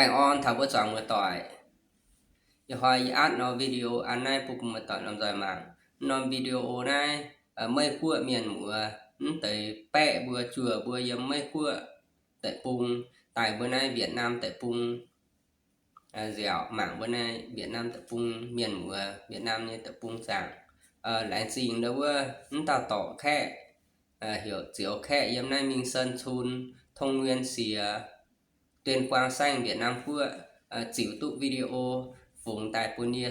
Baengh orn taux mbuo zuangx muoz-doic. Ih hnoi yie atv norm video an naaiv bun mbuo muoz-doic lomh nzoih mangc. Norm video naaiv, Meiv Guoqv mienh muoz, mv deix baeqv mbuo juoh mbuo yiem Meiv Guoqv deic-bung daaih mbuo naaiv Việt Nam deic-bung nziaauc, mangc mbuo naaiv Việt Nam deic-bung mienh muoz, Việt Nam nyei deic-bung zaangc. Laengz zingh ndau wuov mv dauh dorc kaeqv, heuc Zioux Kaeqv yiem naaiv Minh Sơn Thôn, Tông Nguyên Sierra, Tuyên Quang Saengv, Việt Nam Guoqv, ziux duqv video fungx daaih bun yie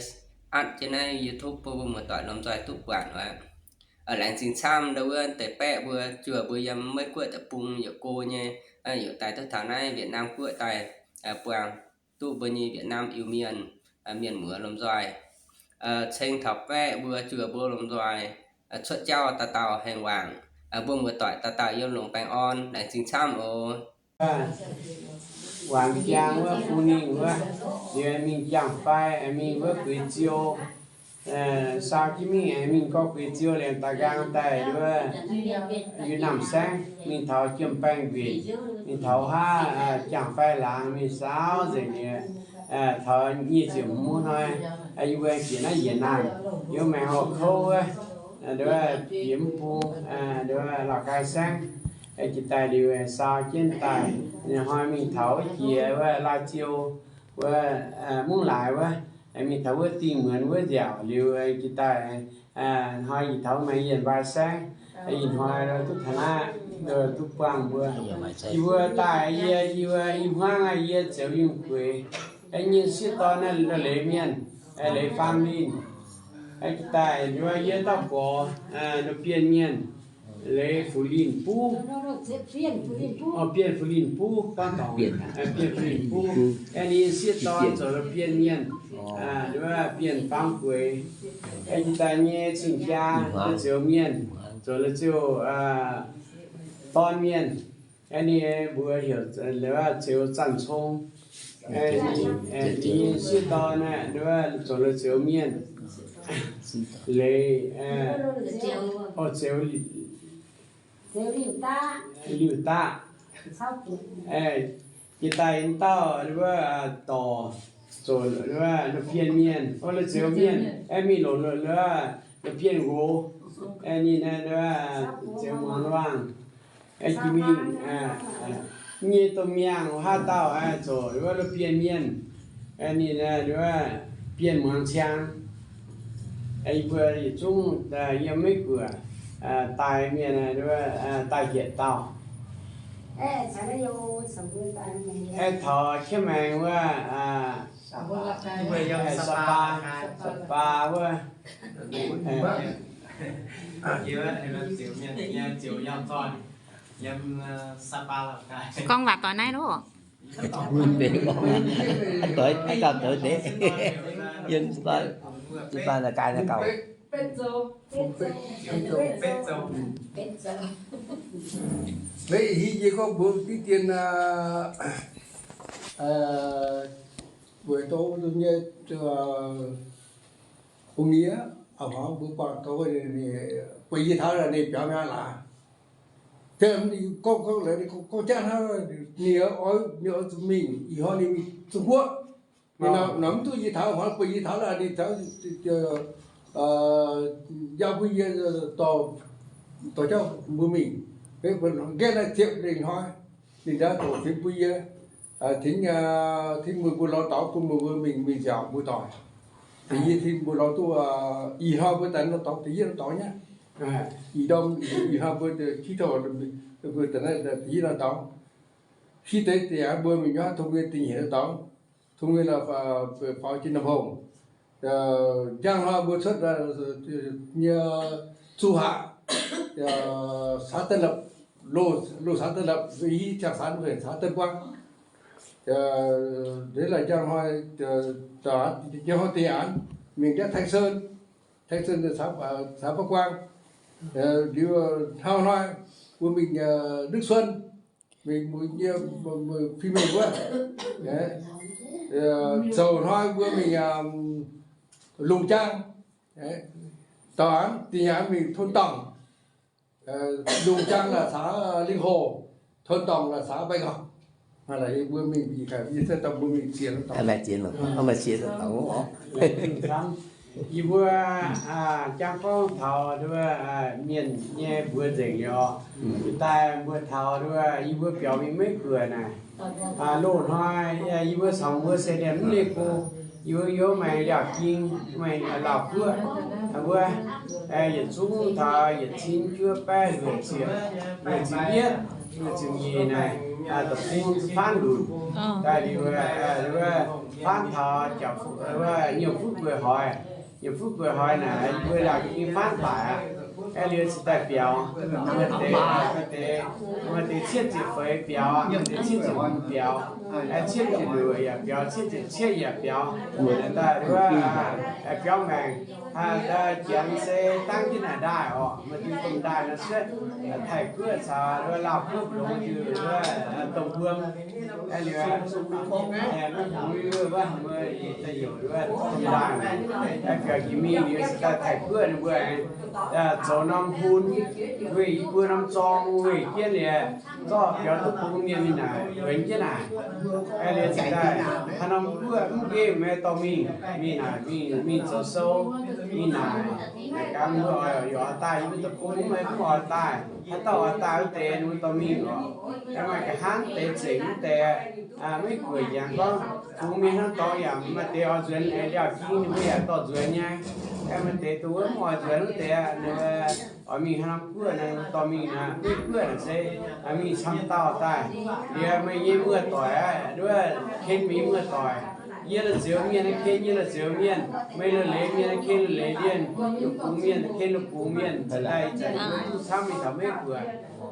atv jienv naaiv YouTube bun mbuo muoz-doic lomh nzoih duqv buatc oc. Laengz zingh camv ndau wuov deix baeqv mbuo juoh mbuo yiem Meiv Guoqv deic-bung yietc go nyei, yietc daaih duqv taux naaiv Việt Nam Guoqv daaih buangh duqv mbuo nyei Việt Nam Iu-Mienh, mienh muoz lomh nzoih. Ceng taux baeqv mbuo juoh mbuo lomh nzoih cuotv jauv dauh dauh haengh wangc, mbuo muoz-doic dauh dauh yiem longx baengh orn, laengz zingh camv oc. Wangc jangx wuov bung ninh wuov, liuz mingh jangx fai mingh wuov guix ziou, sau jienv mingh mingh gorngv guix ziou liemh daaih nqaang daaih wuov, yiem Namh Saengv mingh taux Jiem Baengh Nquinc, mingh taux haav jangx fai laangz mingh saauv nzengc nyei, taux nyic ziepc hmz hnoi, yie mbuo jiex naaiv Yietc Naamh, yiem maengx horh kouv wuov, nduov jiex mv bung, nduov Lào Cai Saengv, jiex daaih liuz sau jienv daaih, hnoi mingh taux wuov jiex wuov Laaix Ziou, wuov Mungv Laaix wuov, mingh taux wuov Dingh Muonz wuov nziaauc liuz jiex daaih, hnoi yie taux maengx Yienh Npai Saengv, ih hnoi duqv taux naaiv, duqv buangh mbuo. Yie mbuo daaih yie, yie mbuo i hmuangv yie Zioux Lingh Gueix, nyei sieqv dorn naaiv Leiz Mienh, Leiz Faam Linh, daaih yie dauh gorx, Bienh Mienh, Leiz Fuqv Linh Buv, Bienh Fuqv Linh Buv, Bienh Fuqv Linh Buv, ninh sieqv dorn zoux Bienh Mienh, Bienh Faam Gueix, daaih nyei cing-jaa Zioux Mienh, zoux Zioux dorn mienh. Ninh mbuo heuc Zioux Zanc Cong. Ninh sieqv dorn zoux Zioux Mienh, Leiz, Zioux Liuh Daqv. Jiex daaih dauh wuov dorc zoux Bienh Mienh, Zioux Mienh, mingh longc Bienh Nqox, ninh Zioux Muangx Wangh. Jiex mingh nyei domh miangh haav dauh zoux wuov Bienh Mienh, ninh Bienh Muangx Ciang. Yie mbuo yietc zungv yiem Meiv Guoqv daaih mienh daaih hietc dauh. Taux Qiex Maengx wuov, Sapa, Sapa wuov. Gorngv waac doix naaiv loh. Doix gauh doix deix. Yiem Sapa, Sapa Lào Cai naaiv gauh. Mv hiuv yie gorngv mbuox diqv dien, weic dongh nyei bung yie, mbuo buangh gauh, buatc yie taux ninh biaux mi'aqv laaix. Gorngv, gorngv, gorngv jangv hnangv, ninh oix, ninh oix zuqc mingh, ih hnoi ninh mingh Zung-Guoqv. Ninh mv duqv yie taux, hnangv buatc yie taux ninh taux, yaac bun yie dorh jauv mbuo mingh. Nqaeqv naaiv ziepc lengh hnoi, ninh ndau doqc tengx bun yie, tengx, tengx mbuo, mbuo lorz dorngx bun mbuo, mbuo mingh, mingh nziaauc mbuo doic. Tengx yie tengx mbuo lorz duqv, ih hnoi mbuo daaih lorz dorngx, da'yietv lorz dorngx nyei. Ih ndorm, ih hnoi mbuo tengx tov mbuo da'yietv lorz dorngx. Hiuv deix da'yietv mbuo mingh nyuav Tông Nguyên da'nyeic lorz dorngx. Tông Nguyên faaux jiex Nam Hồng. Njang hnoi mbuo cuotv nyei, zuqc haac, xã Tân Lập, Lô, Lô xã Tân Lập, hiv ziangh xã, xã Tân Quang. Deix laaix njang hnoi, njang hnoi da'yietv mingh jaav Thanh Sơn, Thanh Sơn xã Bắc Quang. Liuz hnangv hnoi mbuo mingh Đức Xuân, mingh mbuo nyei fim mengh wuov. Zoux hnoi mbuo mingh Lùng Trang. Taux da'nyeic mingh Thôn Tổng. Lùng Trang là xã Linh Hồ, Thôn Tổng là xã Bạch Ngọc. Maaih mbuo mingh bieqc, yie se dau mbuo mingh ziex, maaih ziex, maaih ziex. Yie mbuo jangx gorngv taux nduov mienh nyei mbuox nzengc liuz, daaih mbuo taux nduov yie mbuo biaux mingh Meiv Guoqv naaic, loz-hnoi yie mbuo caux mbuo se liemh mv leih go, yie mbuo yiem maaih Liaauh Ging, maaih Lauh Guoqv, mbuo yietc zungv taux yietc cin juov baeqv heuc ziepc, heuc ziepc yietv, heuc ziepc nyeic naaic, da'bung faanv lunc. Daaih liuz, faanv taux nyei fuqv gueic hoic, nyei fuqv gueic hoic naaic yie mbuo Liaauh Ging faanv daic aqv. Aeqv, liuz cingx daaih biaux, maaih deix, maaih deix cietv ziepc feix biaux, maaih deix cietv ziepc hmz biaux, aeqv, cietv ziepc luoqc yaac biaux, cietv ziepc cietv yaac biaux. Daaih nduov biaux maengc, janx se dangv jienv naaic ndaaih orqc, maaih diuh domh ndaaih nor cuotv, Taiv Guoqv caux nduov Laauh Guoqv longx diuh nduov domh wuom. Aeqv, liuz mv bungx wuov, wuov da'heuc nduov domh ndaaih, aeqv, biaux jiex mingh liuz cingx daaih Taiv Guoqv ninh mbuo aengx zoux norm hun, weih yie mbuo norm zorng weih jienv liuz, zorqv biaux duqv bung mienh mingh naaic, wuonx jienv naaic. Aeqv, liuz cingx daaih haaix norm guoqv mv nqemh meih dorh mingh, mingh naaic, mingh, mingh zoux sou, mingh naaic. Naaic gaax mbuo oix, oix daaih, yie mbuo deic-bung mv, mv oix daaih. Haaix dauh oix daaih wuov deix, ninh mbuo dorh mingh oc. Aeqv, maaih nqa'haav deix zengc wuov deix, Meiv Guoqv yaac gorngv, bungx mienh hnangv dorngx yaac maaih deix oix nzuonx Liaauh Ging, ninh mbuo yaac dorh nzuonx nyei. Aeqv, maaih deix dongh wuov mv oix nzuonx wuov deix, ninh mbuo oix mingh haaix norm guoqv naaic, dorh mingh naaic, Meiv Guoqv naaic se mingh camv dauh daaih. Liuz meih nyei muoz-doic aqv, nduov ken meih nyei muoz-doic. Yie la'zioux mienh naaiv ken yie la'zioux mienh, meih la'leiz mienh naaiv ken la'leiz mienh, la'bungx mienh naaiv ken la'bungx mienh. Daaih ih zanc yie mbuo duqv camv mingh taux Meiv Guoqv,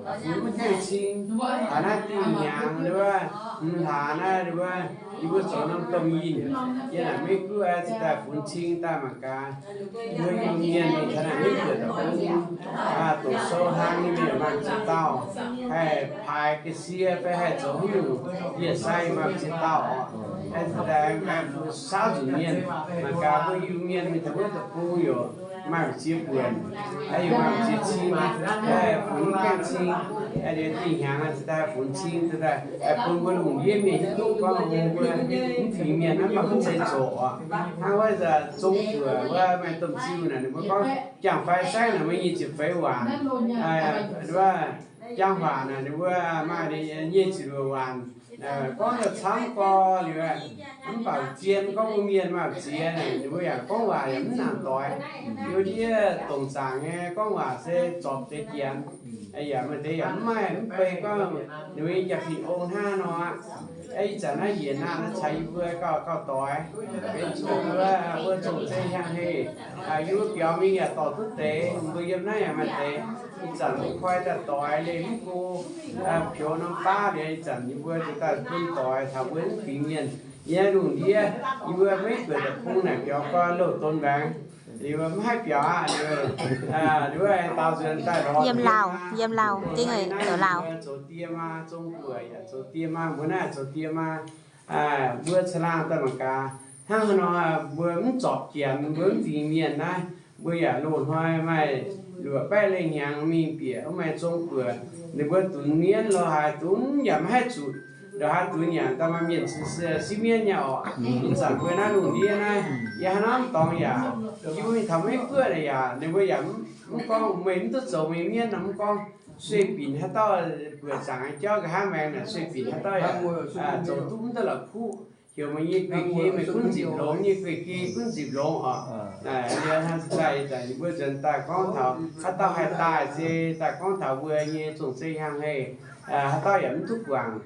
fungx mv gaengh cing, taux naaiv dingh hnyangx nduov, hmz hlaax naaiv nduov, yie mbuo zoux norm domh yinh, yie naaic Meiv Guoqv cingx daaih funx cing daaih mangc gaax. Mbuo Iu-Mienh mingh taux naaic Meiv Guoqv deic-bung, doqc sou hlang nyei mienh maaih ziex dauh, haih paaix ga'sie fai haih zoux haaix nyungc yietc sai maaih ziex dauh oc. Saauv nzunc mienh, mangc gaax mbuo Iu-Mienh mingh taux wuov deic-bung yaac maaih ziex buonc, yaac maaih ziex cing, funx gaengh cing, liuz dingh hnyangx daaih funx cing, daaih bun mbuo lungh ndiev mienh hiuv duqv gorngv mbuo mv fingx mienh naaiv maaih mv zeiz zoqc oc. Hnangv wuov zong buoc wuov maaih domh ziuh naaic, ninh mbuo gorngv jangx-faix saengv naaic maaih nyic ziepc feix waanc, wuov jangx-huaac naaic ninh mbuo maaih nyic ziepc luoqc waanc. Gorngv daaih camv gorx liuz, mv baac zien gorngv mbuo mienh maaih ziex naaic, ninh mbuo yaac gorngv waac yaac mv nangc doix. Yie ndiev dongc zaangc nyei gorngv waac se zorpc deix janx, yaac maaih deix yaac mv maaih mv bei gorngv ninh mbuo nyei jaa-fin ong hnangv nor aqv. Ih zanc naaiv njiec naamh naaiv caux yie mbuo gauh gauh doix, benx zuqc mbuo, mbuo zong-zeiv hiaang heh, yie mbuo biaux mingh yaac dorh duqv deix, mbuo yiem naaiv yaac maaih deix. Ih zanc mbuo koi daaih doix leih mv go, peux norm baav liuz, ih zanc yie mbuo daaih bun doix taux mbuo mv fingx mienh. Yie lungh ndiev yie mbuo Meiv Guoqv deic-bung naaic biaux gorn loz-donx mbaengx, liuz mv haih biaux aqv. Liuz, liuz daaux nzuonx daaih lorz yiem Laauh, yiem Laauh, zoux die maa, zong buoc yaac zoux die maa, mbuo naaiv zoux die maa. Mbuo caangh laangh daaih mangc gaax, hnangv haaix nor mbuo mv zorpc janx, mbuo mv fingx mienh naaiv, mbuo yaac loz-hnoi maaih luoqc baeqv leih hnyangx mingh bieqc wuov maaih zong buoc, ninh mbuo dunx mienv lo haaix dunx yaac maiv haih zuqc, lo haaix dunx yaac daaih maaih mienh sipv mienv nyei oc. Ih zanc mbuo naaiv lungh ndiev naaiv, yie hnangv naaiv dorngx yaac, yie mbuo mingh taux Meiv Guoqv naaic yaac, ninh mbuo yaac mv gorngv meih mv duqv zoux meih mienv nor, mv gorngv sueih binc haaix dauh buoqc zaangc nyei jauv nqa'haav maengx naaic, sueih binc haaix dauh yaac zoux duqv mv duqv la'kuqv. Heuc meih nyei guei-gei meih gunv nzipc longx, nyei guei-gei gunv nzipc longx oc. Liuz hnangv daaih, yie mbuo nzuonx daaih gorngv taux haaix dauh haih daaih se daaih gorngv taux mbuo nyei zong-zeiv hiaang heh, haaix dauh yaac mv duqv guangc.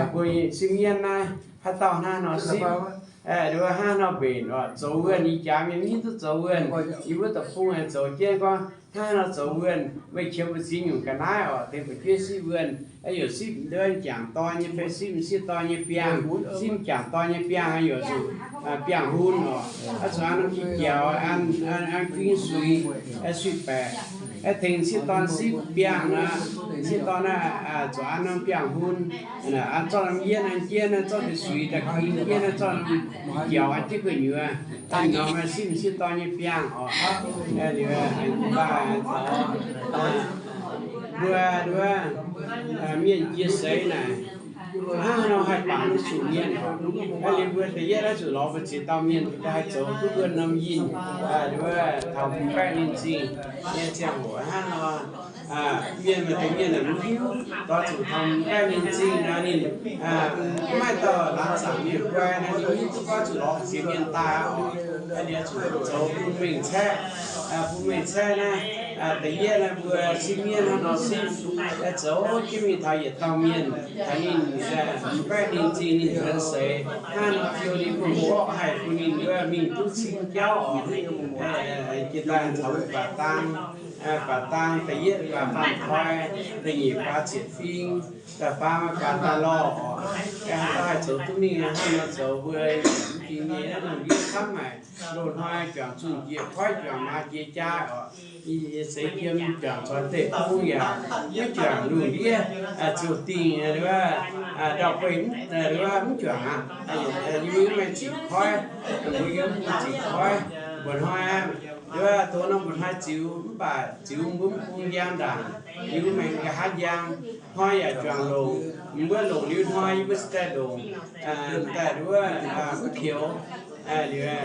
Mbuo nyei sipv mienv naaiv, haaix dauh hnangv nor sipv, nduov hnangv nor mbenc oc. Zoux wuonh, ih jaax mienh mv hiuv duqv zoux wuonh. Yie mbuo deic-bung aengx zoux jienv gorngv hnangv nor zoux wuonh, meih qiemx mbu'ziex nyungc ga'naaiv oc, tengx fu'jueiv sipv wuonh. Yaac sipv nduov m'jangc dorn nyei fai sipv m'sieqv dorn nyei biangh, sipv m'jangc dorn nyei biangh, yaac zuqc biangh hun oc. Zuqc an norm jiex jaux, an kuing suix, suix baeqc, tengx m'sieqv dorn sipv biangh aqv. M'sieqv dorn naaiv zuqc an norm biangh hun, an zorqv norm yienv an jienv, zorqv deix suix daaih kuing jienv, zorqv norm jiex jaux an jienv gu'nyuoz, an norm sipv m'sieqv dorn nyei biangh oc. Mbuo nduov mienh jiex seix naaic, Mbuo hnangv nor haih bangc zuqc mienh oc. Aa, liuz mbuo da'yietv naaiv zuqc lorz mbuo ziex dauh mienh, mbuo haih zoux duqv mbuo norm yinh, wuov taux mbuo baeqv ninh zingh nyei ziangh hoc hnangv nor. Mienh maaih deix mienh mv hiuv, lorz zuqc taux mbuo baeqv ninh zingh nor ninh mv maaih dauh laangz zaangc mienh guai nor, ninh hiuv duqv gorngv zuqc lorz ziex mienh daaih oc. Aa, liuz zuqc zoux bun mengh caeqv, bun mengh caeqv naaiv, da'yietv naaiv mbuo sipv mienh hnangv nor sipv, zoux jienv mingh taux yietc dauh mienh, taux ninh mv baeqv ninh zingh ninh nzuonx seix hnangv nor, fiou ninh bun mborqv haih bun ninh wuov mingh duqv cing jauv oc. Jiex daaih caux mbuo baac dang, baac dang da'yietv baac faam koi, da'nyeic baac ziepc fing, da'faam baac daaih lorh oc. Haaix dauh haih zoux duqv mingh hnangv nor zoux mbuo mv ging nyei naaiv lungh ndiev camv haic. Loz-hnoi juangc zunh jiex koiv juangc maaz jiex jaa oc. Yie seix jiem juangc zoix deic-bung yaac maiv juangc lungh ndiev ziouc dingh wuov ndau-beih wuov mv juangc aqv. Yie mbuo maiv ziqc koiv, mbuo yiem mbuo ziqc koiv. Mba'hnoi wuov doz nor mba'hnoi ziux mv baac ziux mbuo mv bung njang ndaangc, yie mbuo maengx nqa'haav njang. Hnoi yaac juangc longc, mbuo longc liuz hnoi yie mbuo se daaih longc daaih wuov mv pioux. Liuz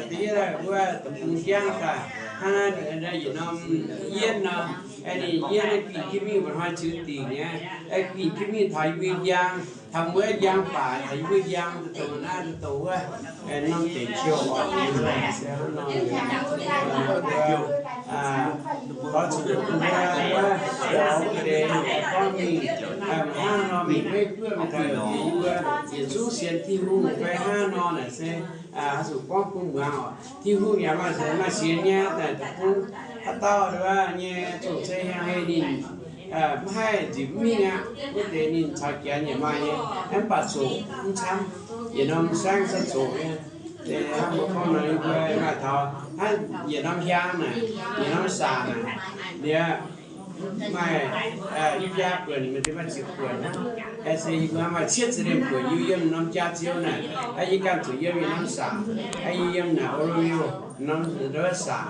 da'yietv wuov deic-bung jangv daaih hnangv naaiv yietc norm yienv nor, ninh yienv naaiv gingh jienv mingh mba'hnoi ziux dingc nyei, gingh jienv mingh taux yie mbuo njang, taux mbuo njang baac taux yie mbuo njang, dongh naaiv dongh wuov, norm deic-qiouh oc. Lorz zuqc mbuo wuov, wuov deix gorngv mingh, hnangv nor mingh maiv guoqv mingh taux yie mbuo yietc zungv sienx Tin-Hungh fai hnangv nor naaic se, zuqc gorngv bun muangx oc. Tin-Hungh yaac maaih sienx nyei, daaih deic-bung haaix dauh wuov nyei zong-zeiv hiaangx hei ninh mv haih nzipc mv mingh aqv. Wuov deix ninh caux janx yaac maaih nyei, mv baac zoqc mv camv, yietc norm saengv se zoqc nyei. Hnangv mbuo gorngv nor, yie mbuo maaih taux hnangv yietc norm hiaang naaic, yietc norm saac naaic, liuz maaih i jaa buonc, maaih ziepc buonc hnangv. Se yie mbuo maaih cietv ziepc liemh buonc yie yiem norm jaa-ziou naaic, yie ganh zuqc yiem yietc norm saac, yie yiem naaic Oroville norm saac.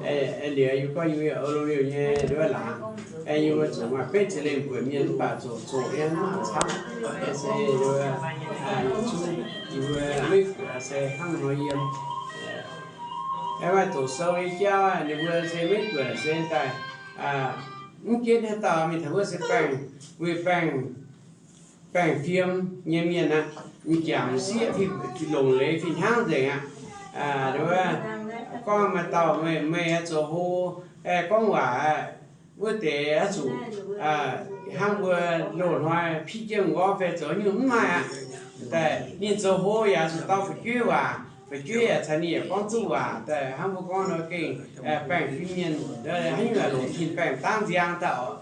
Liuz yie gorngv yie Oroville nyei nduov laangz, yie mbuo zuqc maaih betv ziepc liemh buonc mienh mv baac zoqc zoqc yiem mv camv. Se yie mbuo, yie mbuo maiv buatc se hnangv nor yiem. Maaih doqc sou nyei jauv ninh mbuo se maiv buatc se daaih mv ginv haaix dauh mingh taux wuov se baengh, weic baengh, baengh fiem nyei mienh aqv. M'jangc m'sieqv fih longc leiz fih hnangv nzengc aqv. Wuov gorngv maaih dauh meih, meih zoux hlo, gorngv waac, wuov deix oix zuqc hnangv mbuo loz-hnoi piv jienv m'nqorngv fai zoux nyungc mv maaih aqv. Daaih ninh zoux hlo yaac zuqc dau fu'jueiv waac, fu'jueiv yaac caux ninh yaac gorngv duqv waac. Daaih hnangv mbuo gorngv nor gengh baengh fim mienh haaix nyungc longc tin baengh dangv nziang daaih oc.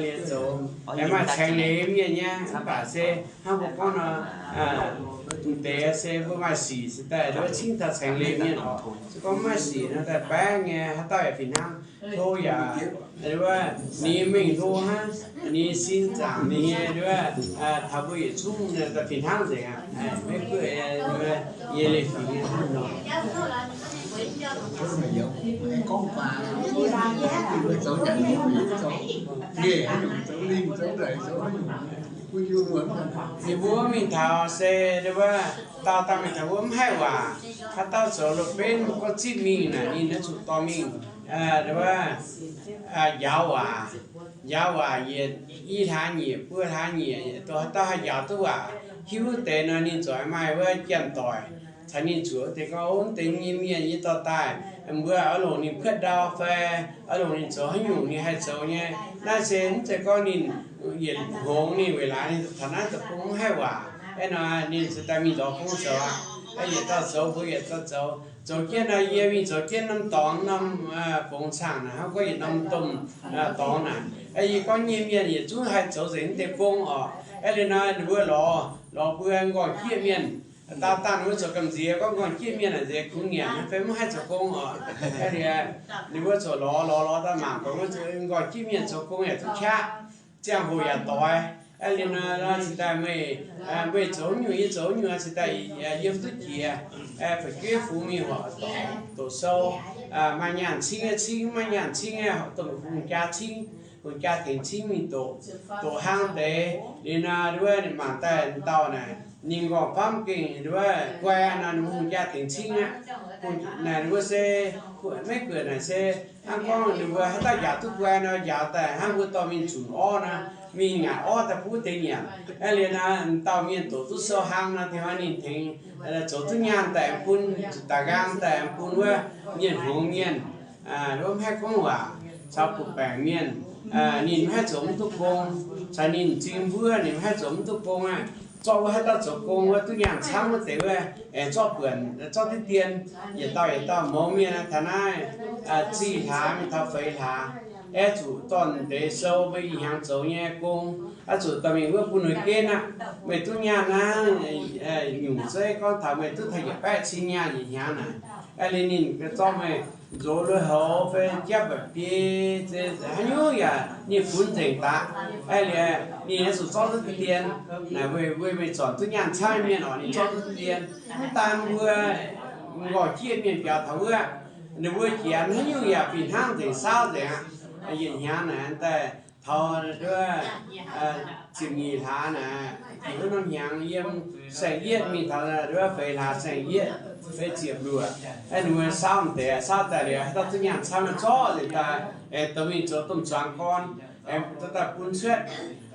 Liuz zoux maaih caengx leiz mienh nyei, mv baac se hnangv mbuo gorngv nor, m'deix se mbuo maaih sic se daaih nduov cingv taux caengx leiz mienh oc. Se gorngv mv maaih sic nor daaih baengv nyei, haaix dauh yaac fih hnangv. Hlo yaac, wuov, ninh mengh hlo hnangv, ninh sin zaangc ninh nyei, wuov, taux mbuo yietc zungv daaih fih hnangv nzengc aqv. Maiv guoqv, wuov, yie leiz fingx nyei hnangv nor. Ninh mbuo mingh taux se, wuov, dauh dauh mingh taux wuov mv haih waac, haaix dauh zoux loz-benv gorngv zipv mingh naaic, ninh naaiv zuqc dorh mingh, wuov, njaaux waac, njaaux waac yietc i hlaax nyieqc buo hlaax nyieqc, dongh haaix dauh haih njaaux duqv waac, hiuv deix nor ninh ziouc maaih wuov janx-doic caux ninh zuqc deix gorngv, Ov, deix nyei mienh yie dorh daaih, mbuo oix longc ninh kuotv ndau fai oix longc ninh zoux haaix nyungc ninh haih zoux nyei. Naaiv se mv zeiz gorngv ninh yietc hngongx ninh weic laaix ninh taux naaiv deic-bung mv haih waac. Aeqv, nor ninh se daaih mingh lorz gong zoux aqv. Yietc dauh zoux mbuo yietc dauh zoux, zoux jienv nor yie mingh zoux jienv norm dorngx norm fongx cangh naaic, hnangv gorngv yietc norm domh dorngx naaic. Yie gorngv nyei mienh yietc zungv haih zoux nzengc mv deix gong oc. Aeqv, liuz nor ninh mbuo lorz, lorz mbuo nqorngv jieqv mienh. Daauh dangh ninh mbuo zoux gamh nziex gorngv nqorngv jieqv mienh naaic nziex kungx nyanc fai mv haih zoux gong oc. Aeqv, liuz ninh mbuo zoux lorz lorz lorz daaih mangc gorngv mbuo zoux nqorngv jieqv mienh zoux gong yaac duqv qaqv, ziangh hoc yaac doix. Aeqv, liuz nor cingx daaih meih, meih zoux nyungc yie zoux nyungc cingx daaih yiem duqv jiex, fu'jueiv fungx mingh horpc doqc sou, maaih nyaanh cingv nyei cingv, maaih nyaanh cingv nyei horpc domh fungx jaa cingv. hungh jaa-dingc cingv mingh doqc, doqc hnangv deix. Liuz nor, nduov ninh mangc daaih dauh naaic, ninh nqorngv famv gengh nduov guai nor, ninh hungh jaa-dingc cingv aqv. Naaic ninh mbuo se, maiv guoqv naaic se hnangv gorngv ninh mbuo haaix dauh njaaux duqv guai nor, njaaux daaih hnangv mbuo dorh mingh zunc orv nor, mingh ngaatc orv daaih buv deix nyanc. Aeqv, liuz nor, dauh mienh doqc duqv sou hlang nor, da'faanh ninh tengx zoux duqv nyaanh daaih bun, da'nqaang daaih bun wuov mienh hngongx mienh, wuov maiv haih gorngv waac caux buoqc baengc mienh, ninh maiv haih zoux mv duqv gong, caux ninh m'zing mbuov ninh maiv haih zoux mv duqv gong aqv. Zorqv wuov haaix dauh zoux gong wuov duqv nyaanh camv wuov deix wuov, aengx zorqv buonc, zorqv diqv dien, yietc dauh yietc dauh mouz mienh taux naaiv zih hlaax mingh taux feix hlaax, aeqv, zuqc dorn deix sou meih ih hnyangx zoux nyei gong, aeqv, zuqc dorh mingh wuov bun meih genv aqv. Meih duqv nyaanh naaiv nyungc zeiv gorngv taux meih duqv taux yietc baeqv cin nyaanh yietc hnyangx naaic, aeqv, liuz ninh zorqv meih nzox lui-houx fai japv mba'biei, haaix nyungc yaac ninh funx nzengc daaih. Aeqv, liuz ninh aengx zuqc zorqv duqv diqv dien, naaic weic, weic meih zornc duqv nyaanh camv mienh oc, ninh zorqv duqv diqv dien. Mv daan mbuo nqorngv jieqv mienh biaux taux wuov, ninh mbuo jiex haaix nyungc yaac fih hnangv nzengc, saauv nzengc aqv. Yietc hnyangx naaic daaih taux nduov ziepc nyeic hlaax naaic, jiex wuov norm hnyangx yiem saeng-yietv mingh taux nduov feix hlaax saeng-yietv feix ziepc luoqc, aeqv, ninh mbuo saauv deix, saauv daaih liuz haaix dauh duqv nyaanh camv zorqv nzengc daaih, aengx dorh mingh zoux domh zuangx gorn, aengx dorh daaih bun cuotv.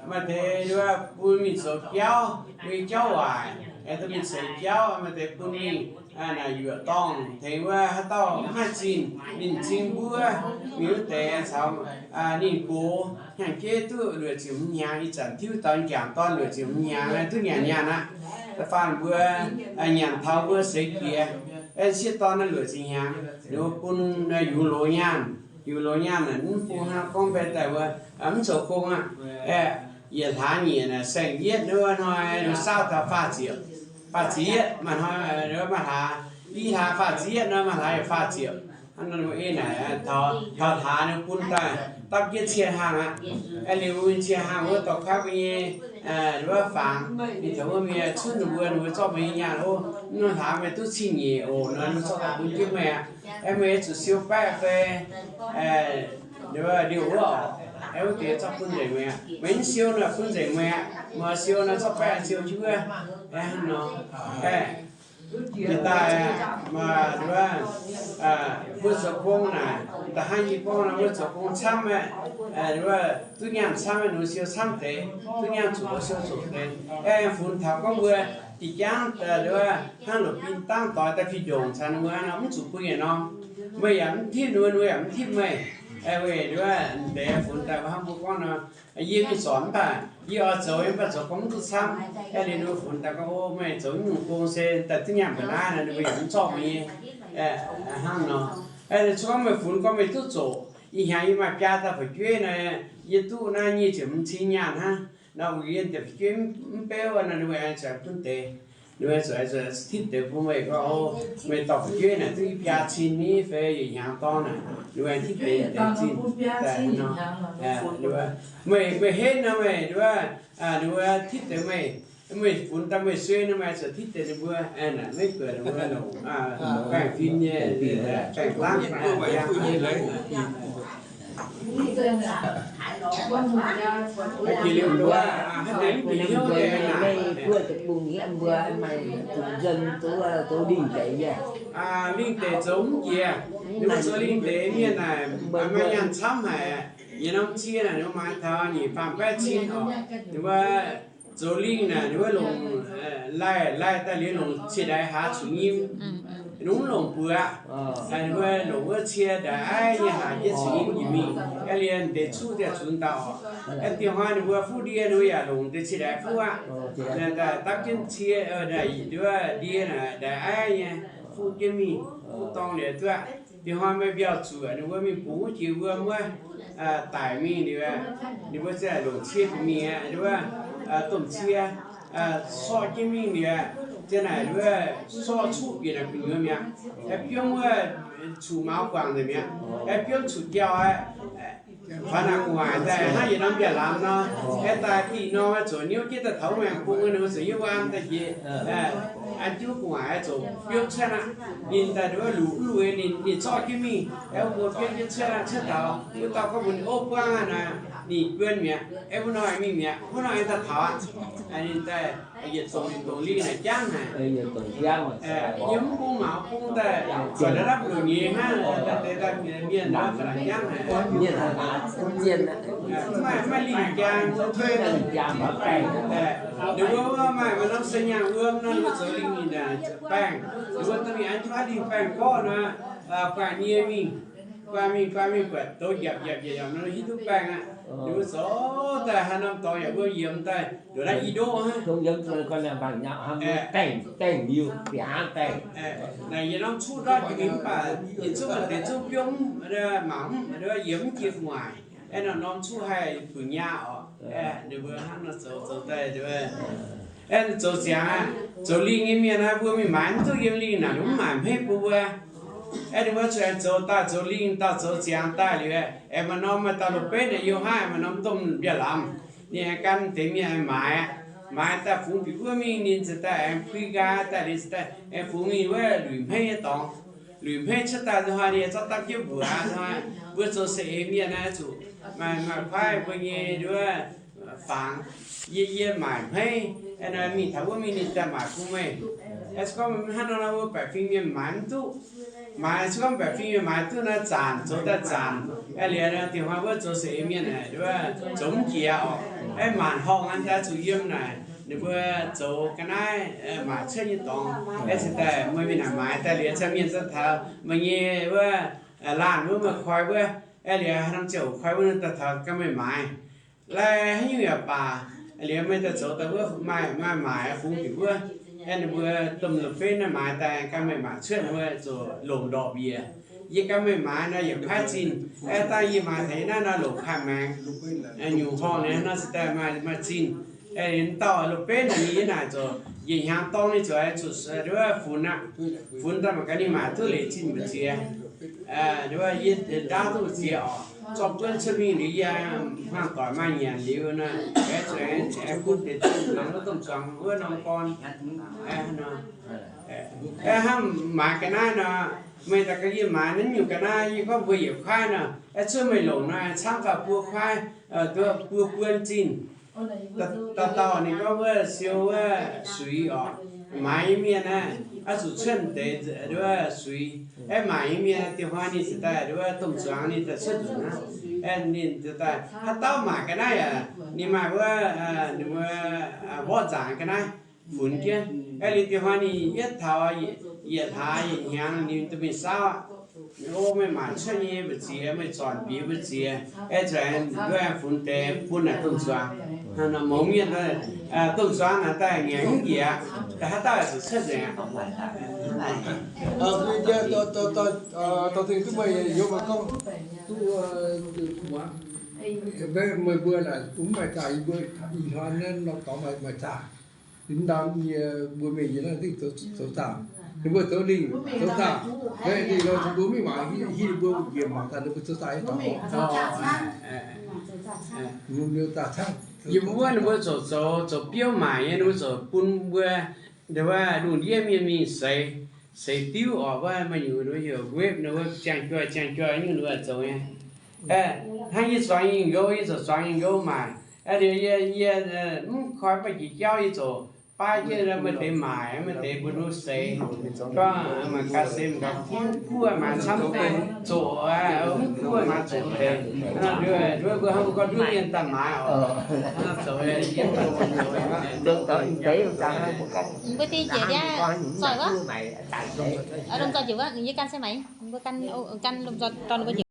Maaih deix nduov bun mingh zoux jauv, mbuo nyei jauv waaic, aengx dorh mingh ceix jauv. Maaih deix bun mingh naaic yuoqc dorngh tengx wuov haaix dauh mv haih zinh, ninh m'zing mbuov, mingh wuov deix caux ninh gox hnyangx-jeiv duqv luoqc ziepc hmz hnyangx. Ih zanc tiuv dauh m'jangc dorn luoqc ziepc hmz hnyangx duqv nyanc nyaanh aqv. Da'faanh mbuo nyanc taux mbuo seix jiex, aeqv, sieqv dorn naaiv luoqc ziepc hnyangx, ninh mbuo bun yungz loz nyaanh. Yungz loz nyaanh naaic mv bung hnangv gorngv mbaeqc daaih wuov mv zoux gong aqv. Aeqv, yietc hlaax nyeic naaic saeng-yietv wuov hnoi ninh saauv taux faah ziepc, faah ziepc yietv. Maaih hnoi maaih hlaax, i hlaax faah ziepc yietv nor, maaih hlaax yaac faah ziepc. Hnangv nor mbuo ei naaic taux, taux hlaax ninh bun daaih dapv jienv cie hlang aqv. Aeqv, liuz cie hlang wuov dorh kuaaiv mbuo nyei wuov fangx, ninh taux wuov mienh cunv ninh mbuo, ninh mbuo zorqv meih nyei nyaanh, o, mv norm hlaax meih duqv cing nyeic oc nor, ninh zorqv daaih bun jienv meih aqv. Aeqv, meih zuqc siou baeqv fai liouh wuov oc. Aeqv, wuov deix zorqv bun nzengc meih aqv. Meih mv siou nor bun nzengc meih aqv. Meih siou nor zorqv baeqv siou jienv wuov. Aeqv, hnangv nor. Aeqv, jiex daaih, maaih, mbuo zoux gong naaic, da'hnangv yie gorngv nor, mbuo zoux gong camv aqv, duqv nyaanh camv aqv, ninh mbuo siou camv deix, duqv nyaanh zuqc mbuo siou zuqc deix. Aeqv, funx taux gorngv mbuo jiex jangv hnangv longc bin dangv doix daaih fih ndongc caux ninh mbuo nor, mv zuqc bun yietc norm. Meih yaac mv tipv ninh mbuo, ninh mbuo yaac mv tipv meih. Aeqv, weic nduov deix funx daaih mbuo hnangv mbuo gorngv nor, yie mingh zorc mv baac yie oix zoux, yie mv baac zoux gong mv duqv camv. Aeqv, liuz ninh mbuo funx daaih gorngv, o, meih zoux nyungc gong se daaih duqv nyaanh mbuo naaiv nor, ninh mbuo yaac mv zorqv meih nyei. Hnangv nor. Aeqv, cuotv gorngv meih funx gorngv meih duqv zoqc, ih hnyangx yie maaih biaa dauh fu'jueiv nor, yie duqv naaiv nyic ziepc hmz cin nyaanh hnangv. Nor wuic yie deix fu'jueiv mv beuv nor, ninh mbuo aengx zuqc bun deix. Ninh mbuo zuqc, zuqc tipv deix bun meih gorngv, o, meih dorh fu'jueiv naaic duqv biaa cin ni fai yietc hnyangx dorng naaic, ninh mbuo aengx tipv deix deix zinh daaih nor. Meih, meih henv nor meih nduov, ninh mbuo tipv deix meih, meih funx daaih meih suei nor meih zuqc tipv deix ninh mbuo, maiv guoqv ninh mbuo longc baengh fim nyei, baengh dangv. Jiex liuz nduov, haaix deix mv bieqc hnyouv nyei naaic. Mbuo zoux deix mbuo maaih zuqc nzuonx zoux, zoux lingh deix nyei. Lingh deix zoux mv jiex. Ninh mbuo zoux lingh deix mienh naaic, maaih nyaanh camv haic. Yietc norm cie naaic ninh mbuo maaiz taux nyic faam baeqv cin oc. Ninh mbuo zoux lingh naaic ninh mbuo longc laih, laih daaih liuz longc cie ndaix haaz zuqc nyim. Ninh mbuo mv longc buoz. Ninh mbuo longc wuov cie ndaix aiv nyei haaz jienv zuqc nyim njiec mingh. Aeqv, liuz deix cuqv daaih zunx dauh oc. Aeqv, diex hnoi ninh mbuo fuqv ndie ninh mbuo yaac longc deix cie ndaix fuqv aqv. Dapv jienv cie, wuov ndie naaic ndaix aiv nyei fuqv jienv mingh, fuqv dorng liuz duqv aqv. Diex hnoi meih mbiauh zuqc ninh mbuo mingh bungx wuov jiex wuom wuov, daic mingh liuz, ninh mbuo ziouc longc cie bun mingh aqv, wuov domh cie sorqv jienv mingh liuz, ziang naaic wuov sorqv cuqv bieqc naaic gu'nyuoz mi'aqv. Biomv wuov cuqv maux guangc nzengc mi'aqv. Biomv cuqv jauh aqv. Faaux naaic gu'nguaaic daaih hnangv yietc norm mbiaauc lamz nor, aeqv, daaih dih norm zoux niouv jienv daaih taux maengx bung, ninh mbuo zoux yiem wuov an daaih jiex, an jienv gu'nguaaic zoux biomv cuotv aqv. Ninh daaih wuov luqc luqc, ninh, ninh zorqv jienv mingh, aeqv, mbuo biomv jienv cuotv aqv, cuotv taux wuov dauh gorngv mbuox ninh, o, buangh aqv naaic, Ninh buonc mi'aqv, aengx wuov nor mingh mi'aqv, wuov nor aengx daaih taux aqv. Ninh daaih yietc dongc dongc lingh naaic jangv haic. Yiem mv bung mangc bung daaih, zuotc naaiv lapv luoqc nyei hnangv, daaih deix daaih mienh nor faaux jangv haic. Mv maaih, maaih lingh jaa, ninh mbuo wuov maaih, maaih norm se nyaanh wuom nor, ninh mbuo zoux lingh ninh naaic baengh. Ninh mbuo dorh mingh an jienv lingh baengh gorqv nor, guangc nyei mingh, guangc mingh, guangc mingh buatc douz njaapc njaapc njaapc nor, hiuv duqv baengh aqv. Ninh mbuo zoux daaih haaix norm dorngx yaac mbuo yiemx daaih nduqc naaiv i ndoqv hnangv. Naaic yietc norm cuqv ndortv jiex mingh mv baac yietc zungv maaih deix zungv biomv mangc mv yiemx mv jiex gu'nguaaic. Aeqv, norm norm cuqv haih buic nyaah oc. Aeqv, ninh mbuo hnangv nor zoux zoux daaih, aeqv, zoux ziangx aqv. Zoux lingh nyei mienh aqv, mbuo mingh maaiz mv duqv yiem lingh naaic, ninh mv maaic hmeiv bun mbuo. Aeqv, ninh mbuo zuqc aengx zoux daaih zoux lingh dauh zoux ziangx daaih liuz, aengx maaih norm maaih dauh loz-benv naaic yiem haaix, maaih norm domh mbiauz-lamz, ninh aengx gan deix mienh aengx maaiz aqv. Maaiz daaih fungx bieqc wuov mingh, ninh ziouc daaih aengx puix nqaai daaih, ninh ziouc daaih aengx fungx ninh wuov luic hmeiv nyei dorngx. Luic hmeiv cuotv daaih nzunc hnoi ninh zorqv dapv jienv mbuoqc nzunc hnoi, mbuo zoux saeng-eix mienh naaiv zuqc maaih, maaih kuaaiv mbuo nyei nduov fangx, yie, yie maaic hmeiv, aeqv, mingh taux wuov mingh ninh daaih maaic bun meih. Aeqv, se gorngv hnangv nor nor mbuo baeqc fingx mienh maaiz mv duqv. Maaiz se gorngv baeqc fingx mienh maaiz duqv naaiv zanc, zoux daaih zanc. Aeqv, liuz nor dieh hnoi wuov zoux saeng-eix mienh naaic, zoux mv jiex oc. Aeqv, maanc horngh an daaih zuqc yiem naaic, ninh mbuo zoux ga'naaiv maaic cuotv nyei dorngx. Aeqv, cingx daaih meih mingh naaic maaiz daaih liuz, cingx mienh za'gengh taux meih nyei wuov laanh wuov, meih koi wuov. Aeqv, liuz haaix norm ziangh hoc koi wuov, ninh daaih taux gan meih maaiz. Lai haaix nyungc yaac baac, liuz meih daaih zoux daaih wuov maaih, maaih maaic fungx bieqc wuov. Aeqv, ninh mbuo domh loz-benv naaiv maaiz daaih gan meih maaic cuotv, ninh mbuo ziouc longc ndorpc yie. Yie gan meih maaiz nor yietc kuaaiv zinh. Aeqv, dangh yie maaiz taux yie naaiv nor longc kaaih maengx, nyungc horngh ninh nor se daaih maaih, maaih zinh. Aeqv, dauh loz-benv naaic ninh yie naaic ziouc njiec hnyangx dorng ninh ziouc zuqc nduov funx aqv. Funx daaih mangc gaax ninh maaic duqv leiz zinh mbu'ziex. Nduov yie ndaauv duqv mbu'ziex oc. Zorqv buonv cuotv mingh liuz yie hmuangx doic maaih nyanc liuz nor, aeqv, zuqc aengx bun deix zinh nor wuov domh zuangx wuov norm gorn. Aeqv, hnangv maaiz ga'naaiv nor, meih daaih gan yie maaiz naaiv nyungc ga'naaiv, yie gorngv mbuo yietc kuaaiv nor, aeqv, cuotv meih longc nor, camv fai buo kuaaiv, buo buonv zinh. Dauh dauh ninh gorngv wuov siou wuov suix oc. Maaiz nyei mienh naaiv, oix zuqc cuotv deix wuov suix. Aeqv, maaic nyei mienh dieh hnoi ninh ziouc daaih wuov domh zuangx ninh daaih cuotv nzunc hnangv. Aeqv, ninh ziouc daaih haaix dauh maaic ga'naaiv yaac ninh maaih wuov, ninh mbuo mborqv nzaangc ga'naaiv funx jienv. Aeqv, liuz dieh hnoi ninh yietv taux yietc hlaax yietc hnyangx ninh duqv mingh saauv aqv. O, meih maaic cuotv nyei mbu'ziex, meih zornc bieqc mbu'ziex, aeqv, zuqc aengx funx deix bun naaic domh zuangx. Mouz mienh, domh zuangx naaic daaih ngaengc mv njiec aqv. Daaih haaix dauh zuqc cuotv nzengc aqv. Dorh zingh duqv meih youz meih gorngv duqv, meih mbuo naaic mv maaih zaah, yie mbuo ih hnoi naaiv norm dorngx maaih zaah. Ninh dau nyei mbuo mingh yie naaiv dingh zoux zaah, ninh mbuo zoux lingh zoux zaah. Lingh nor mbuo mingh mangc hiuv ninh mbuo njiec mangc daaih ninh mbuo zoux zaah nyei dorngx. Yie mbuo wuov ninh mbuo zoux, zoux, zoux biouv maaic nyei, ninh mbuo zoux bun mbuo nduov lungh ndiev mienh mingh seix, seix diuv oc, wuov maaih nyungc heuc web nor wuov ziangh joih ziangh joih nyungc ninh mbuo zoux nyei. Hnangv yie zuangx nyei nqox, yie zoux zuangx nyei nqox maaic. Liuz yie, yie mv koi mv baac jiex jauv yie zoux baav jienv maaih deix maaic, maaih deix mbuo nduov seix. Gorngv maaih gaax seix mv gaax, mv kuv maaih camv deix zoqc, mv kuv maaih zoqc deix. Nduov mbuo hnangv mbuo gorngv nduov mienh daaih maaiz oc. Zoux yie zoux. Mbuo deix njiec ndiav zoih wuov, lomh nzoih njiec wuov, yie gan se maaiz, mbuo gan, gan lomh nzoih dorh mbuo njiec.